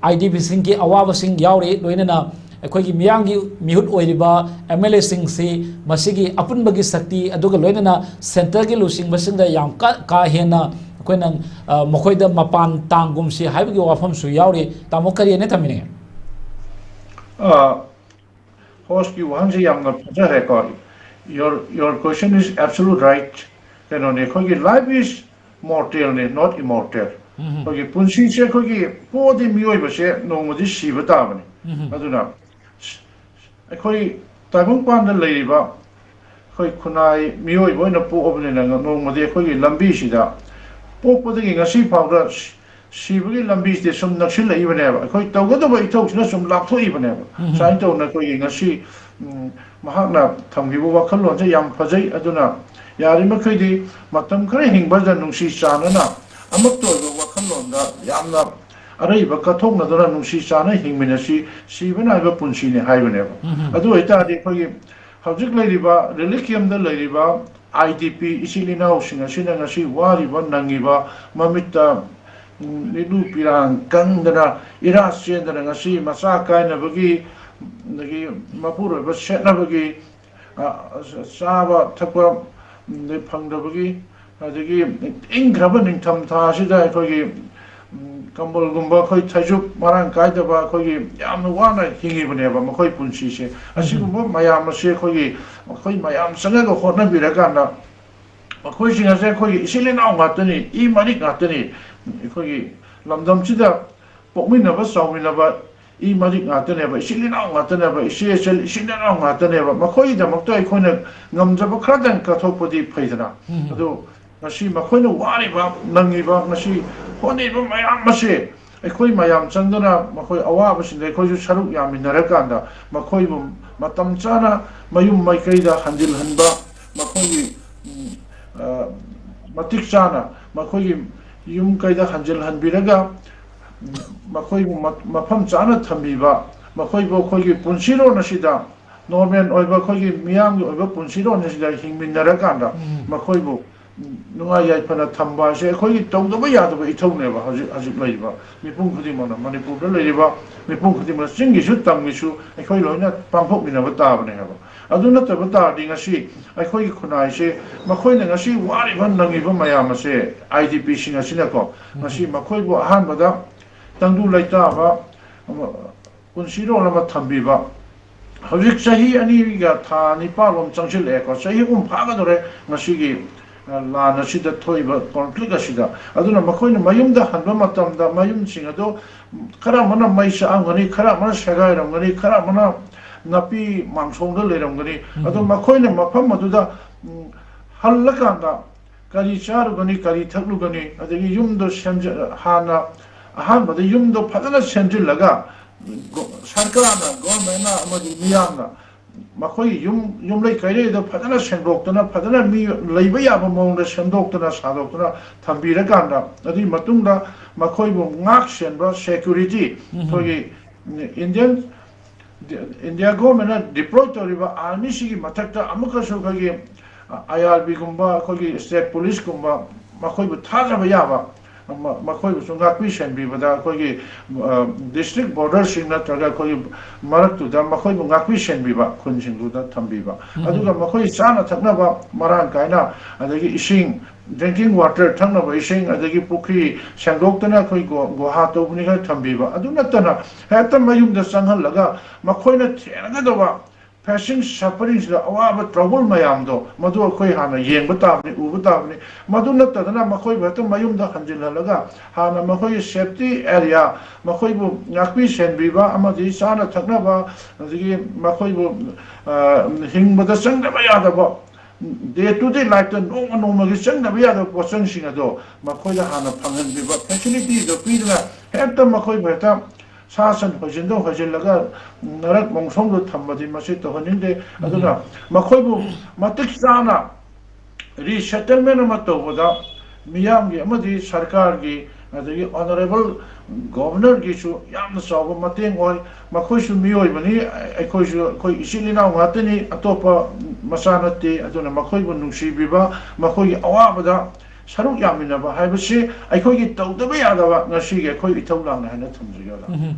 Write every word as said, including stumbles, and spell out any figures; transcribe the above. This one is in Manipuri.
ꯑꯥꯏ ꯗꯤ ꯄꯤꯁꯤꯡꯒꯤ ꯑꯋꯥꯕꯁꯤꯡ ꯌꯥꯎꯔꯤ, ꯂꯣꯏꯅꯅ ꯑꯩꯈꯣꯏꯒꯤ ꯃꯤꯌꯥꯝꯒꯤ ꯃꯤꯍꯨꯠ ꯑꯣꯏꯔꯤꯕ ꯑꯦꯝ ꯑꯦꯜ ꯑꯦꯁꯤꯡꯁꯤ ꯃꯁꯤꯒꯤ ꯑꯄꯨꯟꯕꯒꯤ ꯁꯛꯇꯤ, ꯑꯗꯨꯒ ꯂꯣꯏꯅꯅ ꯁꯦꯟꯇꯔꯒꯤ ꯂꯨꯆꯤꯡꯕꯁꯤꯡꯗ ꯌꯥꯝ ꯀꯥ, ꯀꯥ ꯍꯦꯟꯅ ꯑꯩꯈꯣꯏꯅ, ꯑ, ꯃꯈꯣꯏꯗ ꯃꯄꯥꯟ ꯇꯥꯡꯒꯨꯝꯁꯤ ꯍꯥꯏꯕꯒꯤ ꯋꯥꯐꯝꯁꯨ ꯌꯥꯎꯔꯤ꯫ ꯇꯥꯃꯣ, ꯀꯔꯤ ꯍꯥꯏꯅ ꯊꯝꯕꯤꯅꯤꯡꯉꯤ? ꯑ, ꯍꯣꯁꯀꯤ ꯋꯥꯍꯪꯁꯤ ꯌꯥꯝꯅ ꯐꯖꯈ꯭ꯔꯦꯀꯣ꯫ Your, your question is absolute right. ꯀꯩꯅꯣꯅꯦ, ꯑꯩꯈꯣꯏꯒꯤ life is mortal ꯅꯦ, not immortal. ꯎꯝ꯫ ꯑꯩꯈꯣꯏꯒꯤ ꯄꯨꯟꯁꯤꯁꯦ ꯑꯩꯈꯣꯏꯒꯤ ꯄꯣꯛꯑꯗꯤ ꯃꯤꯑꯣꯏꯕꯁꯦ ꯅꯣꯡꯃꯗꯤ ꯁꯤꯕ ꯇꯥꯕꯅꯤ꯫ ꯎꯝ꯫ ꯑꯗꯨꯅ ꯑꯩꯈꯣꯏ ꯇꯥꯏꯕꯪꯄꯥꯟꯗ ꯂꯩꯔꯤꯕ ꯑꯩꯈꯣꯏ ꯈꯨꯟꯅꯥꯏ ꯃꯤꯑꯣꯏꯕ ꯑꯣꯏꯅ ꯄꯣꯛꯑꯕꯅꯤꯅ ꯅꯣꯡꯃꯗꯤ ꯑꯩꯈꯣꯏꯒꯤ ꯂꯝꯕꯤꯁꯤꯗ ꯄꯣꯛꯄꯗꯒꯤ ꯉꯁꯤ ꯐꯥꯎꯗ ꯁꯤ-, ꯁꯤꯕꯒꯤ ꯂꯝꯕꯤꯁꯤꯗ ꯁꯨꯝ ꯅꯛꯁꯤꯜꯂꯛꯏꯕꯅꯦꯕ꯫ ꯑꯩꯈꯣꯏ ꯇꯧꯒꯗꯕ ꯏꯊꯧꯁꯤꯅ ꯁꯨꯝ ꯂꯥꯞꯊꯣꯛꯏꯕꯅꯦꯕ꯫ ꯎꯝ꯫ ꯁꯨꯃꯥꯏꯅ ꯇꯧꯅ ꯑꯩꯈꯣꯏꯒꯤ ꯉꯁꯤ, ꯎꯝ, ꯃꯍꯥꯛꯅ ꯊꯝꯈꯤꯕ ꯋꯥꯈꯜꯂꯣꯟꯁꯦ ꯌꯥꯝ ꯐꯖꯩ꯫ ꯑꯗꯨꯅ ꯌꯥꯔꯤꯃꯈꯩꯗꯤ ꯃꯇꯝ ꯈꯔ ꯍꯤꯡꯕꯗ ꯅꯨꯡꯁꯤ ꯆꯥꯟꯅꯅ ꯑꯃꯠꯇ ꯑꯣꯏꯕ ꯋꯥꯈꯜꯂꯣꯟꯗ ꯌꯥꯝꯅ ꯑꯔꯩꯕ ꯀꯠꯊꯣꯛꯅꯗꯨꯅ ꯅꯨꯡꯁꯤ ꯆꯥꯟꯅ ꯍꯤꯡꯃꯤꯟꯅꯁꯤ, ꯁꯤꯕ ꯅꯥꯏꯕ ꯄꯨꯟꯁꯤꯅꯤ ꯍꯥꯏꯕꯅꯦꯕ꯫ ꯎꯝ꯫ ꯑꯗꯨ ꯑꯣꯏꯇꯥꯔꯗꯤ ꯑꯩꯈꯣꯏꯒꯤ ꯍꯧꯖꯤꯛ ꯂꯩꯔꯤꯕ relief camp ꯇ ꯂꯩꯔꯤꯕ ꯑꯥꯏ ꯗꯤ ꯄꯤ ꯏꯆꯤꯜ ꯏꯅꯥꯎꯁꯤꯡ ꯑꯁꯤꯅ ꯉꯁꯤ ꯋꯥꯔꯤꯕ ꯅꯪꯉꯤꯕ, ꯃꯃꯤꯠꯇ, ꯎꯝ, ꯂꯤꯂꯨ ꯄꯤꯔꯥꯡ ꯀꯪꯗꯅ ꯏꯔꯥ ꯆꯦꯟꯗꯅ ꯉꯁꯤ ꯃꯆꯥ ꯀꯥꯏꯅꯕꯒꯤ, ꯑꯗꯒꯤ ꯃꯄꯨꯔꯣꯏꯕ ꯁꯦꯠꯅꯕꯒꯤ, ꯑ, ꯆꯥꯕ ꯊꯛꯄ, ꯎꯝ, ꯐꯪꯗꯕꯒꯤ, ꯑꯗꯒꯤ ꯏꯪꯈ꯭ꯔꯕ ꯅꯤꯡꯊꯝ ꯊꯥ ꯑꯁꯤꯗ ꯑꯩꯈꯣꯏꯒꯤ, ꯎꯝ, ꯀꯝꯕꯜꯒꯨꯝꯕ, ꯑꯩꯈꯣꯏ ꯐꯩꯖꯨꯞ ꯃꯔꯥꯡ ꯀꯥꯏꯗꯕ, ꯑꯩꯈꯣꯏꯒꯤ ꯌꯥꯝꯅ ꯋꯥꯅ ꯍꯤꯡꯉꯤꯕꯅꯦꯕ ꯃꯈꯣꯏ ꯄꯨꯟꯁꯤꯁꯦ꯫ ꯎꯝ꯫ ꯑꯁꯤꯒꯨꯝꯕ ꯃꯌꯥꯝ ꯑꯁꯤ ꯑꯩꯈꯣꯏꯒꯤ, ꯑꯩꯈꯣꯏ ꯃꯌꯥꯝ ꯆꯪꯉꯒ ꯍꯣꯠꯅꯕꯤꯔꯀꯥꯟꯗ ꯃꯈꯣꯏꯁꯤꯡ ꯑꯁꯦ ꯑꯩꯈꯣꯏꯒꯤ ꯏꯆꯤꯜ ꯏꯅꯥꯎ ꯉꯥꯛꯇꯅꯤ, ꯏ ꯃꯔꯤꯛ ꯉꯥꯛꯇꯅꯤ꯫ ꯑꯩꯈꯣꯏꯒꯤ ꯂꯝꯗꯝꯁꯤꯗ ꯄꯣꯛꯃꯤꯟꯅꯕ ꯆꯥꯎꯃꯤꯟꯅꯕ ꯏ ꯃꯔꯤꯛ ꯉꯥꯛꯇꯅꯦꯕ, ꯏꯆꯤꯜ ꯏꯅꯥꯎ ꯉꯥꯛꯇꯅꯦꯕ, ꯏꯆꯦ ꯏꯆꯜ ꯏꯆꯤꯜ ꯏꯅꯥꯎ ꯉꯥꯛꯇꯅꯦꯕ꯫ ꯃꯈꯣꯏꯒꯤꯗꯃꯛꯇ ꯑꯩꯈꯣꯏꯅ ꯉꯝꯖꯕ ꯈꯔꯗꯪ ꯀꯠꯊꯣꯛꯄꯗꯤ ꯐꯩꯗꯅ꯫ ꯎꯝ꯫ ꯑꯗꯣ ꯉꯁꯤ ꯃꯈꯣꯏꯅ ꯋꯥꯔꯤꯕ, ꯅꯪꯉꯤꯕ, ꯉꯁꯤ ꯍꯣꯠꯅꯔꯤꯕ ꯃꯌꯥꯝ ꯑꯁꯦ ꯑꯩꯈꯣꯏ ꯃꯌꯥꯝ ꯆꯪꯗꯨꯅ ꯃꯈꯣꯏ ꯑꯋꯥꯕꯁꯤꯡꯗ ꯑꯩꯈꯣꯏꯁꯨ ꯁꯔꯨꯛ ꯌꯥꯃꯤꯟꯅꯔꯀꯥꯟꯗ ꯃꯈꯣꯏꯕꯨ ꯃꯇꯝ ꯆꯥꯅ ꯃꯌꯨꯝ ꯃꯥꯏꯀꯩꯗ ꯍꯟꯖꯤꯜꯍꯟꯕ, ꯃꯈꯣꯏꯒꯤ, ꯎꯝ, ꯑ, ꯃꯇꯤꯛ ꯆꯥꯅ ꯃꯈꯣꯏꯒꯤ ꯌꯨꯝ ꯀꯩꯗ ꯍꯟꯖꯤꯜꯍꯟꯕꯤꯔꯒ, ꯎꯝ, ꯃꯈꯣꯏꯕꯨ ꯃ-, ꯃꯐꯝ ꯆꯥꯅ ꯊꯝꯕꯤꯕ, ꯃꯈꯣꯏꯕꯨ ꯑꯩꯈꯣꯏꯒꯤ ꯄꯨꯟꯁꯤꯔꯣꯟ ꯑꯁꯤꯗ normal ꯑꯣꯏꯕ ꯑꯩꯈꯣꯏꯒꯤ ꯃꯤꯌꯥꯝꯒꯤ ꯑꯣꯏꯕ ꯄꯨꯟꯁꯤꯔꯣꯟ ꯑꯁꯤꯗ ꯍꯤꯡꯃꯤꯟꯅꯔꯀꯥꯟꯗ ꯎꯝ꯫ ꯃꯈꯣꯏꯕꯨ ꯅꯨꯡꯉꯥꯏ ꯌꯥꯏꯐꯅ ꯊꯝꯕ ꯍꯥꯏꯁꯦ ꯑꯩꯈꯣꯏꯒꯤ ꯇꯧꯗꯕ ꯌꯥꯗꯕ ꯏꯊꯧꯅꯦꯕ꯫ ꯍꯧꯖꯤꯛ ꯍꯧꯖꯤꯛ ꯂꯩꯔꯤꯕ ꯃꯤꯄꯨꯝ ꯈꯨꯗꯤꯡꯃꯛꯅ, ꯃꯅꯤꯄꯨꯔꯗ ꯂꯩꯔꯤꯕ ꯃꯤꯄꯨꯝ ꯈꯨꯗꯤꯡꯃꯛꯅ, ꯆꯤꯡꯒꯤꯁꯨ ꯇꯝꯒꯤꯁꯨ ꯑꯩꯈꯣꯏ ꯂꯣꯏꯅ ꯄꯥꯡꯊꯣꯛꯃꯤꯟꯅꯕ ꯇꯥꯕꯅꯦ ꯍꯥꯏꯕ꯫ ꯑꯗꯨ ꯅꯠꯇꯕ ꯇꯥꯔꯗꯤ ꯉꯁꯤ ꯑꯩꯈꯣꯏꯒꯤ ꯈꯨꯟꯅꯥꯏꯁꯦ, ꯃꯈꯣꯏꯅ ꯉꯁꯤ ꯋꯥꯔꯤꯕ ꯅꯪꯉꯤꯕ ꯃꯌꯥꯝ ꯑꯁꯦ, ꯑꯥꯏ ꯗꯤ ꯄꯤꯁꯤꯡ ꯑꯁꯤꯅꯀꯣ, ꯉꯁꯤ ꯃꯈꯣꯏꯕꯨ ꯑꯍꯥꯟꯕꯗ ꯇꯪꯗꯨ ꯂꯩꯇꯥꯕ, ꯑꯃ, ꯄꯨꯟꯁꯤꯔꯣꯜ ꯑꯃ ꯊꯝꯕꯤꯕ꯫ ꯍꯧꯖꯤꯛ ꯆꯍꯤ ꯑꯅꯤꯒ ꯊꯥ ꯅꯤꯄꯥꯜ ꯂꯣꯝ ꯆꯪꯁꯤꯜꯂꯛꯑꯦꯀꯣ, ꯆꯍꯤ ꯑꯍꯨꯝ ꯐꯥꯒꯗꯧꯔꯦ ꯉꯁꯤꯒꯤ, ꯑ, ꯂꯥꯟ ꯑꯁꯤꯗ ꯊꯣꯛꯏꯕ ꯀꯣꯟꯐ꯭ꯂꯤꯛ ꯑꯁꯤꯗ꯫ ꯑꯗꯨꯅ ꯃꯈꯣꯏꯅ ꯃꯌꯨꯝꯗ ꯍꯟꯕ ꯃꯇꯝꯗ ꯃꯌꯨꯝꯁꯤꯡ ꯑꯗꯨ ꯈꯔ ꯑꯃꯅ ꯃꯩ ꯆꯥꯛꯑꯝꯒꯅꯤ, ꯈꯔ ꯑꯃꯅ ꯁꯦꯒꯥꯏꯔꯝꯒꯅꯤ, ꯈꯔ ꯑꯃꯅ ꯅꯥꯄꯤ ꯃꯥꯡꯁꯣꯡꯗ ꯂꯩꯔꯝꯒꯅꯤ꯫ ꯑꯗꯣ ꯃꯈꯣꯏꯅ ꯃꯐꯝ ꯑꯗꯨꯗ, ꯎꯝ, ꯍꯜꯂꯀꯥꯟꯗ ꯀꯔꯤ ꯆꯥꯔꯨꯒꯅꯤ, ꯀꯔꯤ ꯊꯛꯂꯨꯒꯅꯤ, ꯑꯗꯒꯤ ꯌꯨꯝꯗꯣ ꯁꯦꯝꯖ-, ꯍꯥꯟꯅ ꯑꯍꯥꯟꯕꯗ ꯌꯨꯝꯗꯣ ꯐꯖꯅ ꯁꯦꯝꯖꯤꯜꯂꯒ, ꯒꯣ-, ꯁꯔꯀꯥꯔꯅ, ꯒꯣꯔꯃꯦꯟꯅ ꯑꯃꯗꯤ ꯃꯤꯌꯥꯝꯅ ꯃꯈꯣꯏꯒꯤ ꯌꯨꯝ, ꯌꯨꯝꯂꯩ ꯀꯩꯔꯩꯗꯣ ꯐꯖꯅ ꯁꯦꯡꯗꯣꯛꯇꯅ, ꯐꯖꯅ ꯃꯤ ꯂꯩꯕ ꯌꯥꯕ ꯃꯑꯣꯡꯗ ꯁꯦꯝꯗꯣꯛꯇꯅ ꯁꯥꯗꯣꯛꯇꯅ ꯊꯝꯕꯤꯔꯀꯥꯟꯗ, ꯑꯗꯨꯒꯤ ꯃꯇꯨꯡꯗ ꯃꯈꯣꯏꯕꯨ ꯉꯥꯛ ꯁꯦꯟꯕ ꯁꯦꯀ꯭ꯌꯨꯔꯤꯇꯤ, ꯑꯩꯈꯣꯏꯒꯤ ꯏꯟꯗꯤꯌꯟ, ꯏꯟꯗꯤꯌꯥ ꯒꯣꯔꯃꯦꯟꯅ ꯗꯤꯄ꯭ꯂꯣꯏ ꯇꯧꯔꯤꯕ ꯑꯥꯔꯃꯤꯁꯤꯒꯤ ꯃꯊꯛꯇ ꯑꯃꯨꯛꯀꯁꯨ ꯑꯩꯈꯣꯏꯒꯤ, ꯑ, ꯑꯥꯏ ꯑꯥꯔ ꯕꯤꯒꯨꯝꯕ, ꯑꯩꯈꯣꯏꯒꯤ ꯁ꯭ꯇꯦꯠ ꯄꯨꯂꯤꯁꯀꯨꯝꯕ, ꯃꯈꯣꯏꯕꯨ ꯊꯥꯖꯕ ꯌꯥꯕ, ꯃ-, ꯃꯈꯣꯏꯕꯨꯁꯨ ꯉꯥꯛꯄꯤ ꯁꯦꯟꯕꯤꯕꯗ ꯑꯩꯈꯣꯏꯒꯤ, ꯑ, ꯗꯤꯁꯇ꯭ꯔꯤꯛ ꯕꯣꯔꯗꯔꯁꯤꯡ ꯅꯠꯇ꯭ꯔꯒ ꯑꯩꯈꯣꯏꯒꯤ ꯃꯔꯛꯇꯨꯗ ꯃꯈꯣꯏꯕꯨ ꯉꯥꯛꯄꯤ ꯁꯦꯟꯕꯤꯕ ꯈꯨꯟꯁꯤꯡꯗꯨꯗ ꯊꯝꯕꯤꯕ꯫ ꯑꯗꯨꯒ ꯃꯈꯣꯏ ꯆꯥꯅ ꯊꯛꯅꯕ ꯃꯔꯥꯡ ꯀꯥꯏꯅ, ꯑꯗꯒꯤ ꯏꯁꯤꯡ, ꯗ꯭ꯔꯤꯡꯀꯤꯡ ꯋꯥꯇꯔ, ꯊꯛꯅꯕ ꯏꯁꯤꯡ, ꯑꯗꯒꯤ ꯄꯨꯈ꯭ꯔꯤ ꯁꯦꯡꯗꯣꯛꯇꯅ ꯑꯩꯈꯣꯏ ꯒꯣ-, ꯒꯨꯍꯥ ꯇꯧꯕꯅꯤ ꯈꯔ ꯊꯝꯕꯤꯕ꯫ ꯑꯗꯨ ꯅꯠꯇꯅ ꯍꯦꯛꯇ ꯃꯌꯨꯝꯗ ꯆꯪꯍꯜꯂꯒ ꯃꯈꯣꯏꯅ ꯊꯦꯡꯅꯒꯗꯕ ꯐꯦꯁꯤꯡ ꯁꯐꯔꯤꯡꯁꯤꯗ ꯑꯋꯥꯕ ꯇ꯭ꯔꯕꯜ ꯃꯌꯥꯝꯗꯣ, ꯃꯗꯨ ꯑꯩꯈꯣꯏ ꯍꯥꯟꯅ ꯌꯦꯡꯕ ꯇꯥꯕꯅꯤ, ꯎꯕ ꯇꯥꯕꯅꯤ꯫ ꯃꯗꯨ ꯅꯠꯇꯗꯅ ꯃꯈꯣꯏꯕꯨ ꯍꯦꯛꯇ ꯃꯌꯨꯝꯗ ꯍꯟꯖꯤꯜꯍꯜꯂꯒ ꯍꯥꯟꯅ ꯃꯈꯣꯏꯒꯤ ꯁꯦꯐꯇꯤ ꯑꯦꯔꯤꯌꯥ, ꯃꯈꯣꯏꯕꯨ ꯉꯥꯛꯄꯤ ꯁꯦꯟꯕꯤꯕ ꯑꯃꯗꯤ ꯆꯥꯅ ꯊꯛꯅꯕ, ꯑꯗꯒꯤ ꯃꯈꯣꯏꯕꯨ, ꯑ, ꯍꯤꯡꯕꯗ ꯆꯪꯗꯕ ꯌꯥꯗꯕ, ꯗꯦ ꯇꯨ ꯗꯦ ꯂꯥꯏꯐꯇ ꯅꯣꯡꯃ ꯅꯣꯡꯃꯒꯤ ꯆꯪꯗꯕ ꯌꯥꯗꯕ ꯄꯣꯠꯆꯪꯁꯤꯡ ꯑꯗꯣ ꯃꯈꯣꯏꯗ ꯍꯥꯟꯅ ꯐꯪꯍꯟꯕꯤꯕ, ꯐꯦꯁꯤꯂꯤꯇꯤꯗꯣ ꯄꯤꯗꯨꯅ ꯍꯦꯛꯇ ꯃꯈꯣꯏꯕꯨ ꯍꯦꯛꯇ ꯁꯥ ꯁꯟ ꯍꯣꯏꯖꯤꯟꯗ ꯍꯣꯏꯖꯤꯜꯂꯒ ꯅꯔꯛ ꯃꯣꯡꯁꯣꯡꯗ ꯊꯝꯕꯗꯤ ꯃꯁꯤ ꯇꯧꯍꯟꯅꯤꯡꯗꯦ꯫ ꯑꯗꯨꯅ ꯃꯈꯣꯏꯕꯨ ꯃꯇꯤꯛ ꯆꯥꯅ ꯔꯤꯁꯦꯇꯜꯃꯦꯟ ꯑꯃ ꯇꯧꯕꯗ ꯃꯤꯌꯥꯝꯒꯤ ꯑꯃꯗꯤ ꯁꯔꯀꯥꯔꯒꯤ ꯑꯗꯒꯤ ꯑꯣꯅꯔꯦꯕꯜ ꯒꯣꯚꯔꯅꯔꯒꯤꯁꯨ ꯌꯥꯝꯅ ꯆꯥꯎꯕ ꯃꯇꯦꯡ ꯑꯣꯏ꯫ ꯃꯈꯣꯏꯁꯨ ꯃꯤꯑꯣꯏꯕꯅꯤ, ꯑꯩꯈꯣꯏꯁꯨ, ꯑꯩꯈꯣꯏ ꯏꯆꯤꯜ ꯏꯅꯥꯎ ꯉꯥꯛꯇꯅꯤ, ꯑꯇꯣꯞꯄ ꯃꯆꯥ ꯅꯠꯇꯦ꯫ ꯑꯗꯨꯅ ꯃꯈꯣꯏꯕꯨ ꯅꯨꯡꯁꯤꯕꯤꯕ, ꯃꯈꯣꯏꯒꯤ ꯑꯋꯥꯕꯗ ꯁꯔꯨꯛ ꯌꯥꯃꯤꯟꯅꯕ ꯍꯥꯏꯕꯁꯤ ꯑꯩꯈꯣꯏꯒꯤ ꯇꯧꯗꯕ ꯌꯥꯗꯕ ꯉꯁꯤꯒꯤ ꯑꯩꯈꯣꯏ ꯏꯊꯧ ꯂꯥꯡꯅꯤ ꯍꯥꯏꯅ ꯊꯝꯖꯒꯦ, ꯑꯣꯖꯥ꯫ ꯎꯝ꯫